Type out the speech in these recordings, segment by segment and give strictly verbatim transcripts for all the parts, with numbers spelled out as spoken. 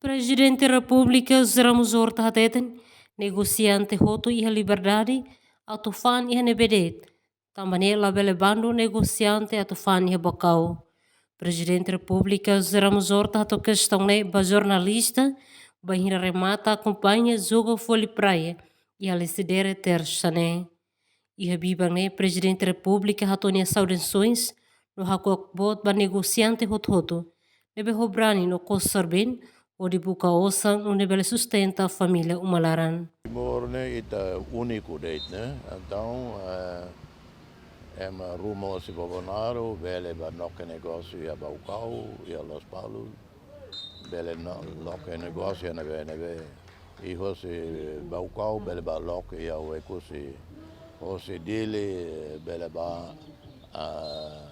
Prezidente Repúblika José Ramos Horta hateten, negosiante hotu iha liberdade atu fa'an iha ne'ebé de'it. Tanba ne'e labele bandu negosiante atu fa'an iha Baucau. Prezidente Repúblika José Ramos Horta hato'o kestaun ne'e ba jornalista bainhira remata akompaña jogu voli praia iha Lecidere, tersa ne'e. Iha biban ne'e Prezidente Repúblika hato'o nia saudasoens no hakuak boot ba negosiante hotu-hotu ne'ebé ho brani no kosar-been hodi buka osan nune'e bele sustenta família uma laran. Timor ne'e ita úniku de'it, ne'e? Entaun, eh, ema ruma hosi Bobonaro bele bá loke negósiu iha Baucau, iha Lospalos, bele no-, loke negósiu iha ne'ebé-ne'ebé. I hosi Baucau bele bá loke iha Oekusi. Hosi Dili bele bá, ah,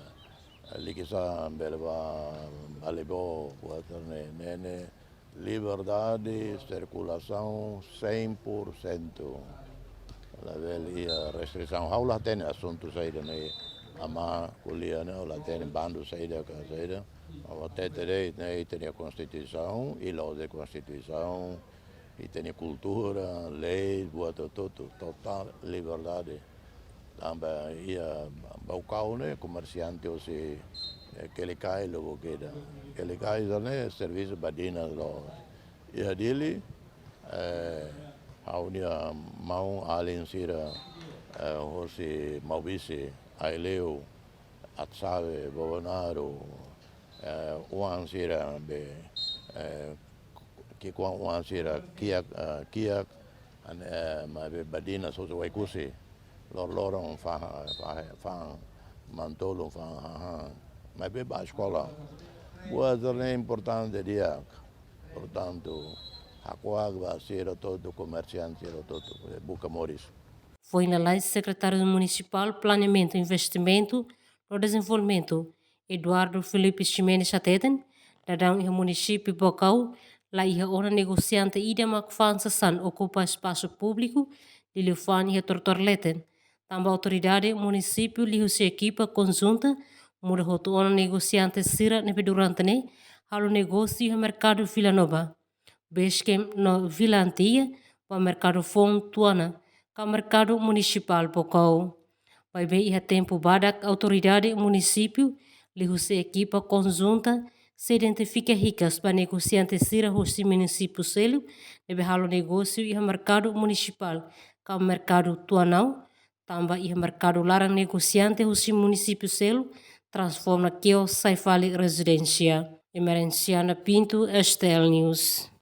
Likisá, bele bá Balibó, buat ne'e, ne'e, ne'e liberdade sirkulasaun cem por cento. Labele iha restrisaun. Ha'u la hatene asuntu saida ne'e, ama ko'alia ne'e, ha'u la hatene bandu saida ka saida. Ha'u hatete de'it ne'e, ita-nia Konstituisaun, i la'ós de'it Konstituisaun, ita-nia kultura, lei, buat hotu-hotu, totál liberdade. Tanba iha Baucau ne'e komersiante hosi, eh, Quelicai lubuk ida. Quelicai sira ne'e servisu badinas loos. Iha Dili, eh, ha'u-nia maun-alin sira, eh, hosi Maubisse, Aileu, Atsabe, Bobonaro, eh, oan sira be, eh, ki'ikoan oan sira kiak, eh, kiak, an, eh, maibé badinas hosi Oekusi. Loroloron fa'an, fa'an, fa'an manu-tolun, fa'an hahán. Maibé bá eskola. Buat ne'e importante di'ak. Portantu, hakuak ba sira hotu, komersiante sira hotu, eh, buka moris. Foin lalais, Sekretáriu Munisipál Planeamentu, Investimentu no Dezenvolvimentu, Eduardo Filipe Ximenes hateten, daudaun iha munisípiu Baucau, laiha ona negosiante ida mak fa'an sasán okupa espasu públiku, liuliu iha trotoar leten. Tanba autoridade munisípiu liuhusi ekipa konjunta muda hotu ona negosiante sira ne'ebé durante ne'e halo negósiu iha merkadu Vila Nova, Basecamp no Vila Antiga, ba merkadu foun Tuana, ka merkadu munisipál Baucau. Maibé iha tempu badak autoridade munisípiu liuhusi ekipa konjunta sei identifika hikas ba negosiante sira hosi munisípiu seluk ne'ebé halo negósiu iha merkadu munisipál ka merkadu Tuanau, tanba iha merkadu laran negosiante hosi munisípiu seluk transforma kios sai fali rezidénsia. Emerenciana Pinto, S T L News.